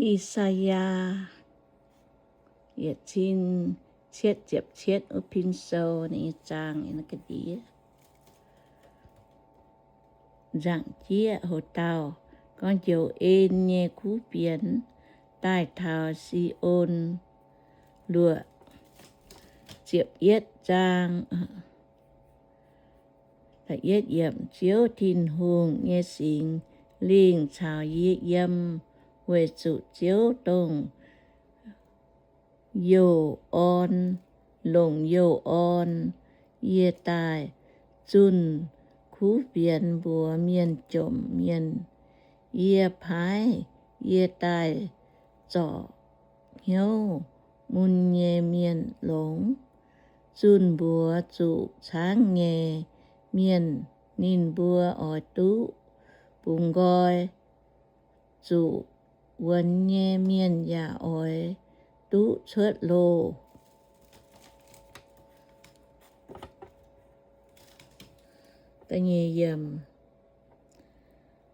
I^saa^yaa yietc cin cietv ziepc cietv wuov pin sou ninh nyei zaang yiem naaiv ga'ndiev. Nzaangc jieqv hoc dauh gorngv njoux en nyei kuv fienx daaih taux Si^on Luoqc. Ziepc yietv zaang. Ziouv Tin-Hungh nyei Singx Lingh caux yie yiem, weic zuqc Ziouv dongh youh orn, longc youh orn yie daaih zunh kuv fienx mbuox mienh jomc mienh. Yie paaiv yie daaih zorc hnyouv mun nyei mienh longx, zunh mbuox zuqc caangv nyei mienh ninh mbuo oix duqv bungx nqoi, zuqc wuonx nyei mienh yaac oix duqv cuotv loh.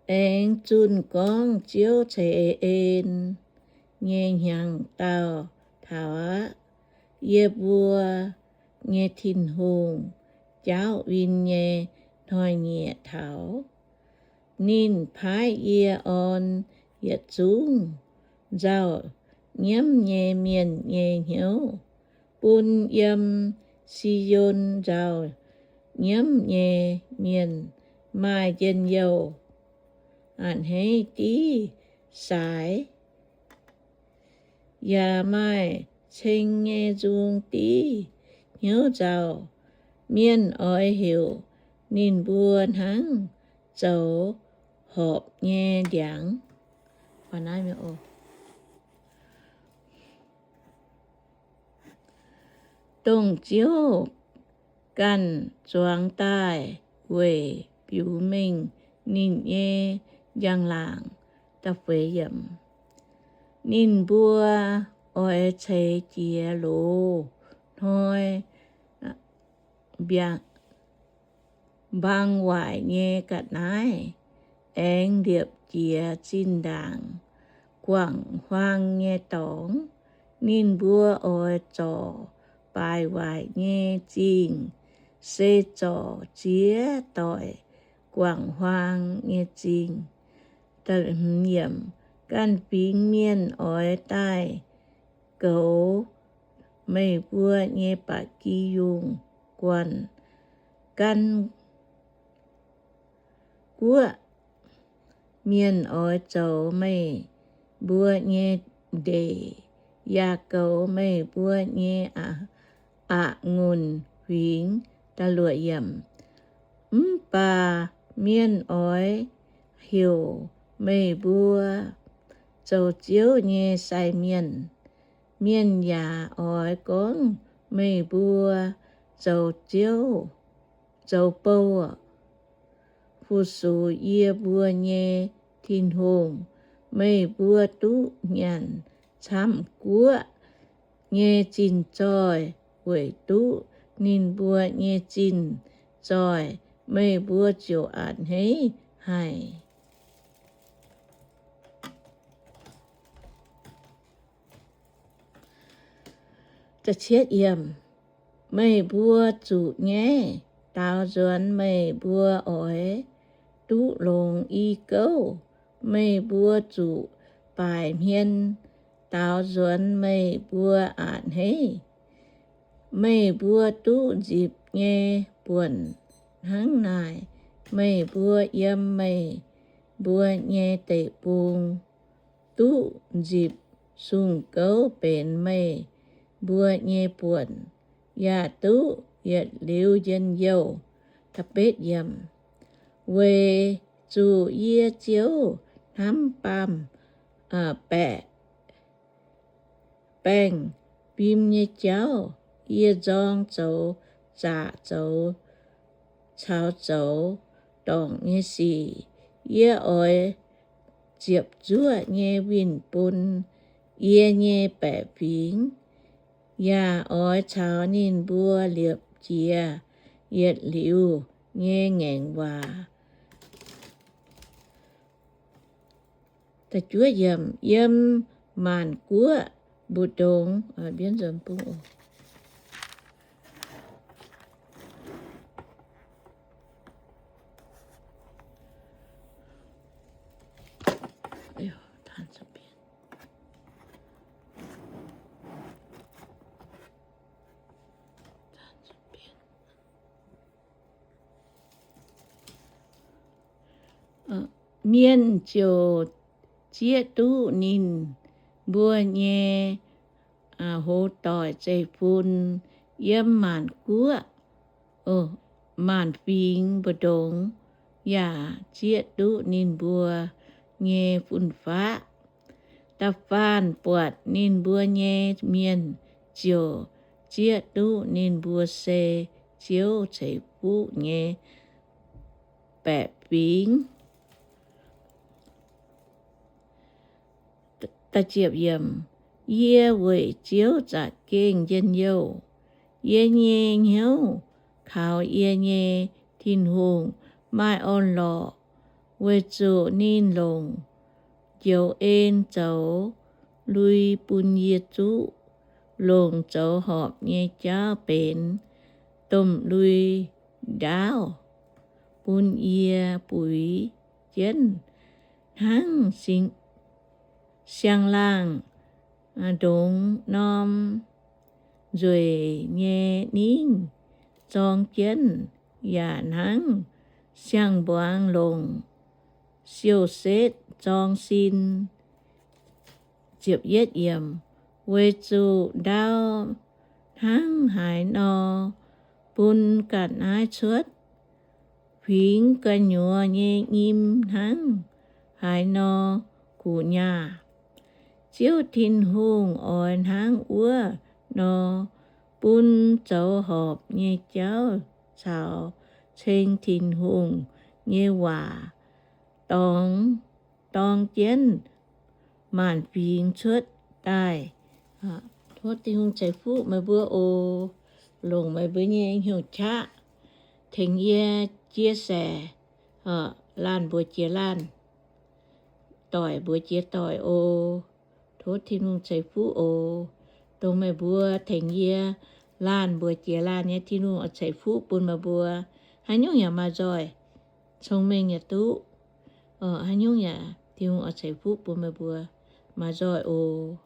Aengx zunh gorngv Ziouv ceix en nyei hnyangx-daauh taux aqv. Yie mbuo nyei Tin-Hungh jaauv win nyei hnoi-nyieqc taux. Ninh paaiv yie orn yietc zungv nzauh nyiemv nyei mienh nyei hnyouv, bun yiem Si^on nzauh nyiemv nyei mienh maaih njien-youh, a'hneiv div saaix, yaac maaih ceng nyei nzung div hnyouv nzauh. Mienh oix heuc ninh mbuo hnangv zoux horpc nyei ndiangx. Dongh Ziouv ganh zuangx daaih weic biux mengh ninh nyei njang-laangc. Ninh mbuo oix ceix jiez loz hnoi mbiaangx mbang waaic nyei ga'naaiv, aengx liepc jiez zinh ndaangc guangc huaang nyei dorngx. Ninh mbuo oix zorc baaic waaic nyei zingh, se zorc ziex doic guangc huaang nyei zingh. Ganh fingx mienh oix daaih goux meih mbuo nyei ba'gi yungh guanh. Gan guoqv mienh oix zoux meih mbuo nyei ndeic, yaac goux meih mbuo nyei aqc ngunc huingx. Mv baac mienh oix heuc meih mbuo zoux Ziouv nyei sai mienh. Mienh yaac oix gorngv meih mbuo zoux ziouv, zoux bou, fu-sux yie mbuo nyei Tin-Hungh. Meih mbuo duqv nyanc camv-guoqv nyei zinh zoih. Weic duqv ninh mbuo nyei zinh zoih, meih mbuo ziouc a'hneiv haic. Meih mbuo zuqc nyaiv daaux nzuonx meih mbuo oix duqv longx i gouv. Meih mbuo zuqc baaic hmien daaux nzuonx meih mbuo a'hneiv. Meih mbuo duqv nzipc nyei buonc hnangv naaic, meih mbuo yiem meih mbuo nyei deic-bung duqv nzipc sung-gouv benx meih mbuo nyei buonc, yaac duqv yietc liuz njien-youh. Weic zuqc yie Ziouv hnamv baamh baeqc baengh fim nyei jauv, yie nzorng zoux zaqc zoux caux zoux dorngc nyei sic. Yie oix ziepc zuoqv nyei winh bun yie nyei baeqc fingx, yaac oix caux ninh mbuo liepc jiez yietc liuz nyei ngaengc waac. Yiem maanc guoqv mbu'ndongx. Mienh ziouc zieqv duqv ninh mbuo nyei hoz doic zeiv-fun yiem maanc guoqv, maanc fingx mbu'ndongx, yaac zieqv duqv ninh mbuo nyei fun-faqv. Da'faanh buatc ninh mbuo nyei mienh ziouc zieqv duqv ninh mbuo se Ziouv ceix fuqv nyei baeqc fingx. Yie weic Ziouv za'gengh njien-youh. Yie nyei hnyouv kaux yie nyei Tin-Hungh maaih orn-lorqc, weic zuqc ninh longc njoux en zoux lui bun yie zuqv, longc zoux horpc nyei jauv benx domh lui ndaauv bun yie buix jienv, hnangv siang-laangh ndongx norm nzueic nyei ningv zorng jienv, yaac hnangv siang-mbuangz longc siou-setv zorng sin. Weic zuqc ndau hnangv haaix nor bun ga'naaiv cuotv, huingx gu'nyuoz nyei nyim hnangv haaix nor guqc nyaah, Ziouv Tin-Hungh oix hnangv wuov nor bun zoux horpc nyei jauv caux ceng Tin-Hungh nyei waac dorngx, dorng jienv maanc fingx cuotv daaih. Tov Tin-Hungh ceix fuqv meih mbuo oc. Longc meih mbuo nyei hnyouv qaqv tengx yie chia sẻ, laanh mbuox jiex laanh, doic mbuox jiex doic oc. Tov Tin-Hungh ceix fuqv oc. Dongh meih mbuo tengx yie laanh mbuox jiex laanh nyei, Tin-Hungh oix ceix fuqv bun meih mbuo. Haaix nyungc yaac maaih nzoih, cong-mengh yaac duqv. Haaix nyungc yaac Tin-Hungh oix ceix fuqv bun meih mbuo, maaih nzoih oc.